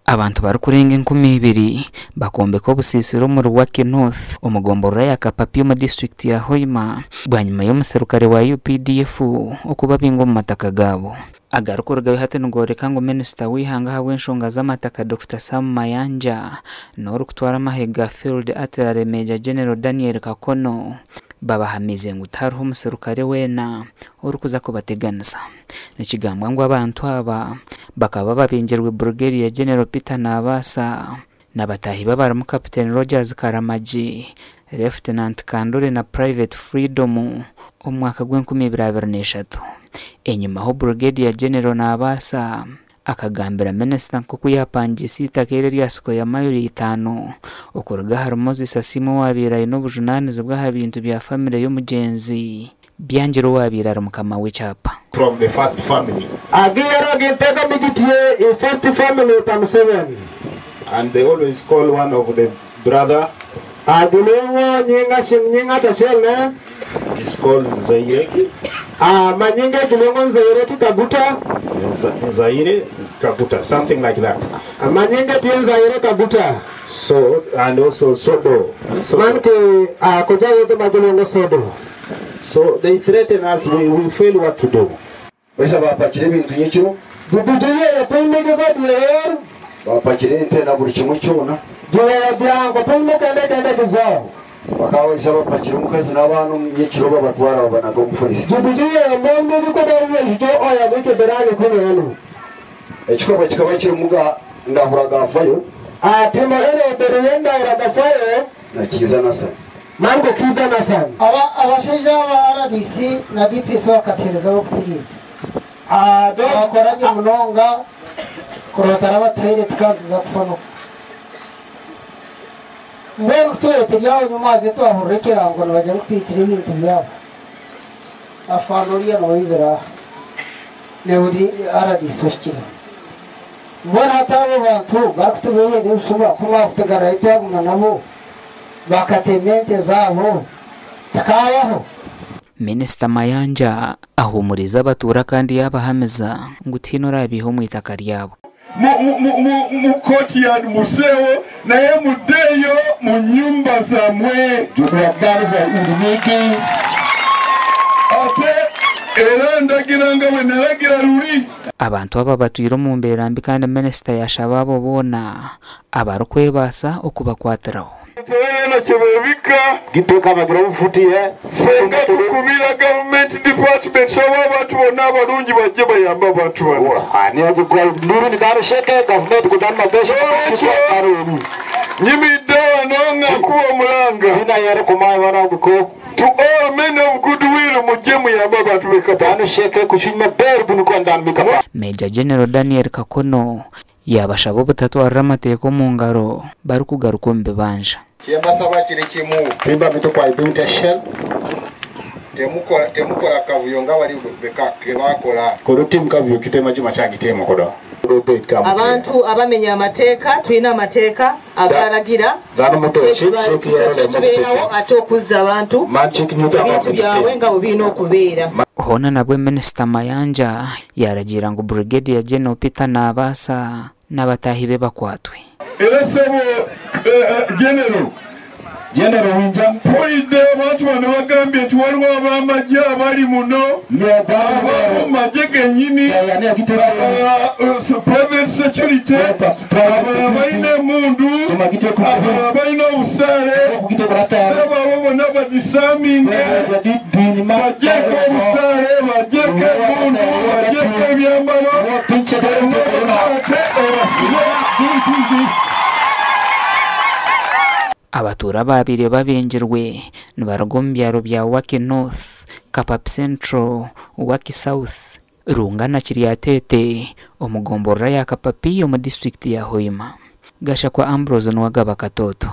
Abantu barikurenga 2000 bakombeka obusiisira omuri Waki North omu gomborora ya Kapapi omu disiturikiti ya Hoima bwanyima y'omuserukare wa UPDF okubabinga omu mataka gaabo. Agarikurugayo hati nigoreka ngu minisita w'eihanga ahabw'enshonga z'amataka Dokita Sam Mayanja n'orikutwara amahe ga Field Artillery Major General Daniel Kakono babahamiize ngu tihariho muserukare weena orikuza kubateganisa. Nikigambwa ngu abantu aba bakaba babingirwe Brigadier General Peter Nabaasa na bataahi be abarimu Captain Rogers Karamagi, Lieutenant Kandore na Private Freedom omu mwaka gw'enkumi ibiri abiri n'eshatu. Enyimaho Brigadier General Nabaasa akagambira minisita nk'oku yaapangiise eitaka eri erya sikweya mayiro itaano okuruga ahari Moses Asiimwe owaabaire aine obujunaanizibwa aha bintu bya famire y'omugyenzi Byangire owaabaire ari mukama w'ekyapa. From the first family. Agiyero gitego migitye i first family pa Museveni. And they always call one of the brother. Gilwongo nying nying ngat acel ne. Is called Nzaire. Ma nyinge gilwongo Nzaire ki Kaguta. Nzaire Kaguta, something like that. Ma nyinge tye Nzaire Kaguta. So, and also Sodo. Man ki koja ma gilwongo Sodo. So they threaten us, we fail what to do. Baija bapakira ebintu nyekiro. Dubuduye piny giva dyer. Bapakira ente na buri kimwe kyona. Dyer byango piny mukende kende gizo. Bakaba baija bapakira omukazi n'abaana omu nyekiro babatwara babanaga omu forest. Dubuduye mundu bikoda bito oya bike berani kuno eno. Ekikorwa kikaba kirimu ndahura gafayo. Timo eno beriye ndahura gafayo. Na Kiiza Nasani. Mango Kiiza Nasani. Aba abashaija ba RDC na DPC bakateereza b'okutirinda. Bakoranye munonga kurotara batere tukanziza kufa no. Mbwenu kutureetera ebyabo nyuma haze twahurira ekirango nibagira ngu twitsire ebintu byabo. Afaana oriya noizira aha. Neuri RDC oshikire. Mbwenu hati abo bantu barikutubeera ebishuba ku bakutugarurayo twaguma nabo bakatema ente zaabo tukabaho. Minisita Mayanja ahuumuriza abatuura kandi yaabahamiza ngu tihaine oraabiiha omu itaka ryabo. Mu courtyard museewo naye muddeeyo mu nnyumba zammwe. Ate era ndagira nga bwe nalagira luli. Abantu aba batwire omu mbeera mbi kandi minisita yashaba abo boona abarikwebaasa okubakwatiraho. Tebalina kye beebikka. Giteeka bagira obufutiye. Senga tukubira government department oba abantu bonna abalungi bajje bayambe abantu bano. Nyimidde wano nga nkuba omulanga. To all men of goodwill mujje muyambe abantu b'e Kampala. Major General Daniel Kakono yabashaba obutatwarira amateeka omu ngaro barikugaruka omu bibanja. Kyembasaba kiri kimu. Kimba bitu kwa ibintu shell. Temukora kavuyo nga bali ke bakola. Kodo tim kavuyo kitema juma kya gitema kodo. Abantu abamenya amateeka tulina amateeka agalagira kibeerawo ate okuzza abantu ebintu byabwe nga bwe birina okubeera. Hoona nabwe Minisita Mayanja yaragira ngu Brigadier General Peter Nabaasa n'abataahi be bakwatwe. Era ssebo General General Winja mpulidde abantu bano bagambye nti waliwo ab'amagye abali muno, ab'omu magye gennyini, private security, abalala balina emmundu, abalala balina obusaale, ssebo abo bonna badisaaminge, bagyeko obusaale, bagyeko emmundu, bagyeko ebyambalo, bakwate obasibe. Abatuura babiri babingirwe nibaruga omu byaro bya Waki North, Kapapi Central, Waki South, Runga na Kiryatete omu gomborora ya Kapapi omu disitulikiti ya Hoima. Gashakwa Ambrose Nuwagaba Katoto.